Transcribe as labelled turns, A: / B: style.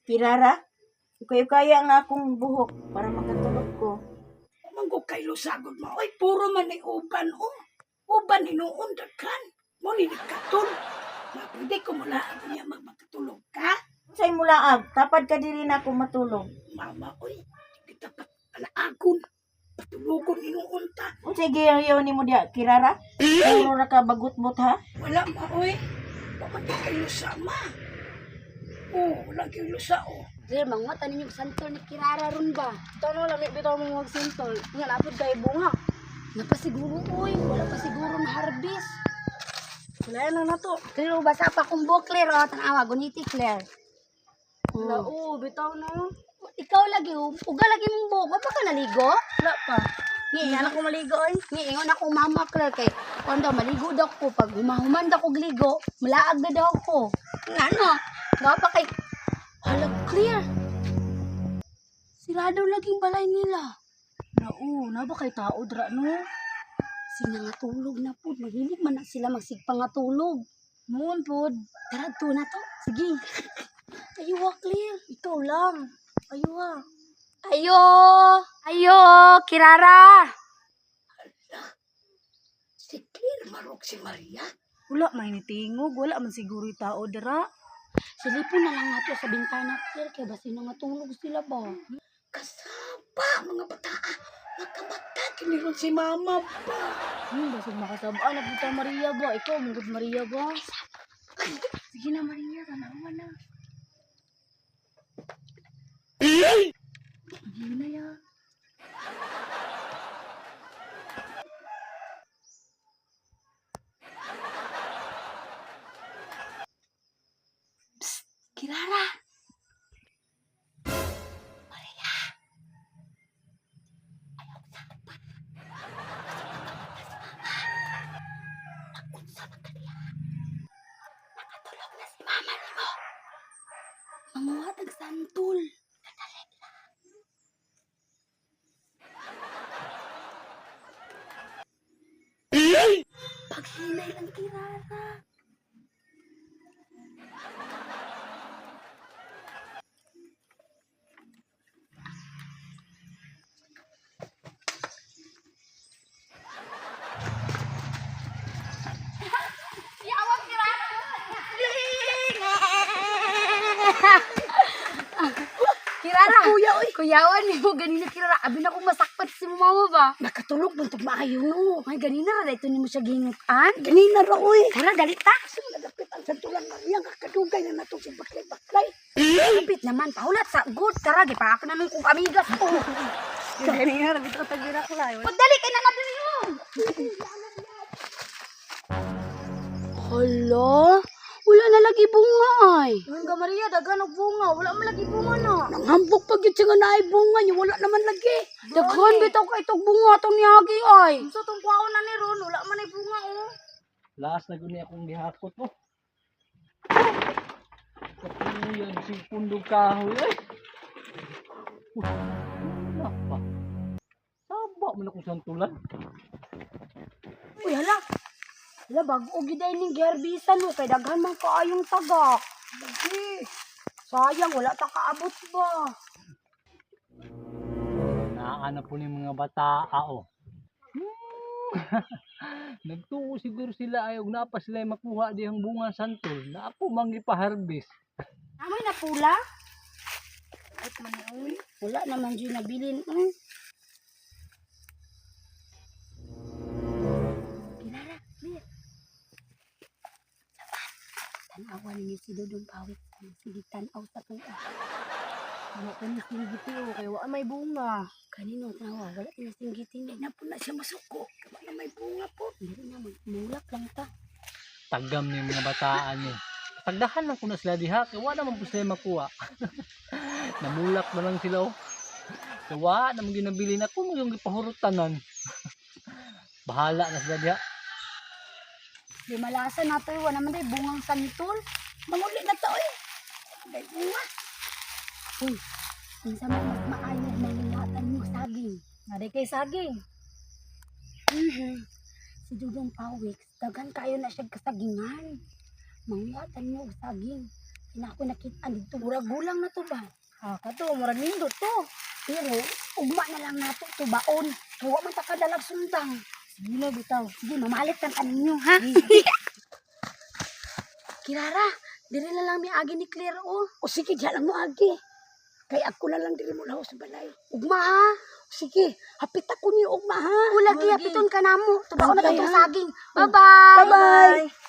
A: Kirara, ukay-ukaya ang akong buhok para makatulog ko.
B: Manggo kay lusagod mo. Oy, puro man ni uban oh. Uban hinuon daghan. Mo ni nagkatol. Ma pwede ko mula ako niya magmakatulog ka.
A: Unsay mulaag, tapad ka diri na ako matulog.
B: Mama oy, kita pa palaagon. Patulogon hinuon ta.
A: Unsay giyaw nimo diya, Kirara? Puro ra ka bagot-bot ha?
B: Wala ma oy. Wa man kay lusa ma. Oh, wala kay lusa oh.
C: Sir, mangwata ninyo santol ni Kirara ron ba?
D: Ito no, lami bitaw mo magsintol. Nga napod kay bunga.
C: Napasiguro oy, wala pa siguro na harvest.
D: Wala na na to.
C: Pero basa pa kong buhok, Claire, oh, tanawa, guniti, Claire.
D: Wala
C: Oh.
D: oh, bitaw no.
C: Ikaw lagi, oh. Uga lagi mong buhok, wa pa ka naligo?
D: Wala pa.
C: Ngi,
D: Hindi na ko maligo oy.
C: Ngiingon ako mama Claire kay kuan daw maligo daw ko pag humahuman daw kog ligo, malaag na daw ko. Ngano? Nga pa kay hala Claire. Sirado laging balay nila.
D: Nao, na ba kay tao dra no?
C: Sila nga tulog na pud, mahilig man na sila magsigpa nga tulog.
D: Muon pod.
C: Tara to na to.
D: Sige,
C: Ayo wa Claire.
D: ikaw lang. Ayo ha.
C: Ayo! Ayo, Kirara!
B: Si Claire marok si Maria.
D: Wala may nitingog, wala man siguro yung tao dira.
C: Silipon na lang nato sa bintana, Claire, kay basin na nga tulog sila ba?
B: Kasaba mga bataa. Makamata kiniron si mama ba.
D: Basig makasabaan na punta Maria ba? Ikaw mungkod Maria ba? Sige na Maria, tanawa na. Sige na ya.
C: Kirara! Maria! Ayaw sa pa. Kasi mapamata si Mama. Nakunsa man ka niya. Nakatulog na si Mama nimo. Manguha tag santol. Nadali lang. Paghinay lang, Kirara. Kirara!
B: Kuya oy,
C: Kuyawan mo ganina Kirara. Abi na kong masakpat si mama ba?
B: nakatulog man tog maayo no.
C: Ay ganina ra ito nimo siya gihingutan.
B: Ganina ra oy.
C: Tara dali ta.
B: Kasi nagapit ang santulan Maria nga kadugay na nato si baklay-baklay.
C: Kapit naman pahulat sa good tara gipaak na nung kong amigas ko.
D: Ganina ra bitaw tagirak la.
C: O dali kay na na diri oh. Hala, wala na lagi bunga ay.
D: Nga Maria, daghan og bunga. Wala man lagi bunga na.
B: Nanghambok pag yun siya nga naay bunga niya, wala naman lagi.
C: Daghan bitaw kay itong bunga tong niagi ay.
D: Unsa tong kwaon na ni ron, wala man ay bunga oh.
E: Laas na guni akong gihakot mo. Kapuyan si pundog kahoy ay. Wala pa. Saba man akong santulan.
C: Uy hala. Hala bago og gyud ay ning giharbisan no kay daghan man kaayong tagak.
B: Lagi.
C: Sayang wala ta kaabot ba.
E: Naa na po ni mga bata oh. Nagtuo siguro sila ay og napa sila ay makuha dihang bunga santol. Na ako mangipaharvest.
C: Amoy na pula?
D: Ay man oy.
C: Wala naman dyan nabilin. Mm. Kinara, clear. Sabat. Tanawa ninyo si Dudong Pawit. Ang sige tanaw sa tuwa.
D: Wala ko ni singgiti oh, kay wa may bunga.
C: Kanino tanawa? Wala na singgitin.
B: Hindi na po na siya masuko. Kaya na may bunga po.
C: Hindi na, mulak lang ta.
E: Tagam ni mga bataan ni. Pagdahan lang ko na sila diha, kay wa naman po sila makuha. Namulak na lang sila oh. Kay wa naman ginabili na ako yung gipahurutanan. Bahala na sila diha.
C: Di malasa na to. Wala naman day bungang santol.
B: Manguli na to eh. May bunga.
C: Uy, unsa man mas maayo manguhatan mo saging.
D: Naday kay saging.
C: Si Dudong Pawik, daghan kayo na siya kasagingan. Manguhatan mo og saging. Ina ako nakita dito.
B: Murag gulang na to ba?
D: Ah, kato murag nindot to.
C: Pero ugma na lang nato to baon. Kay wa man ta kadalag sundang.
D: Sige na bitaw.
C: Sige, mamalit lang kaninyo, ha? Kirara, diri na lang miagi ni Claire, oh.
B: O sige, diyan lang mo agi. Kay ako na lang diri mo lawas sa balay.
C: Ugma, ha?
B: Sige, hapit ako niyo ugma ha.
C: Ulagi, hapiton ka namo. Tubaon na
B: Okay,
C: itong
B: ha?
C: saging. Bye-bye!
B: Bye-bye.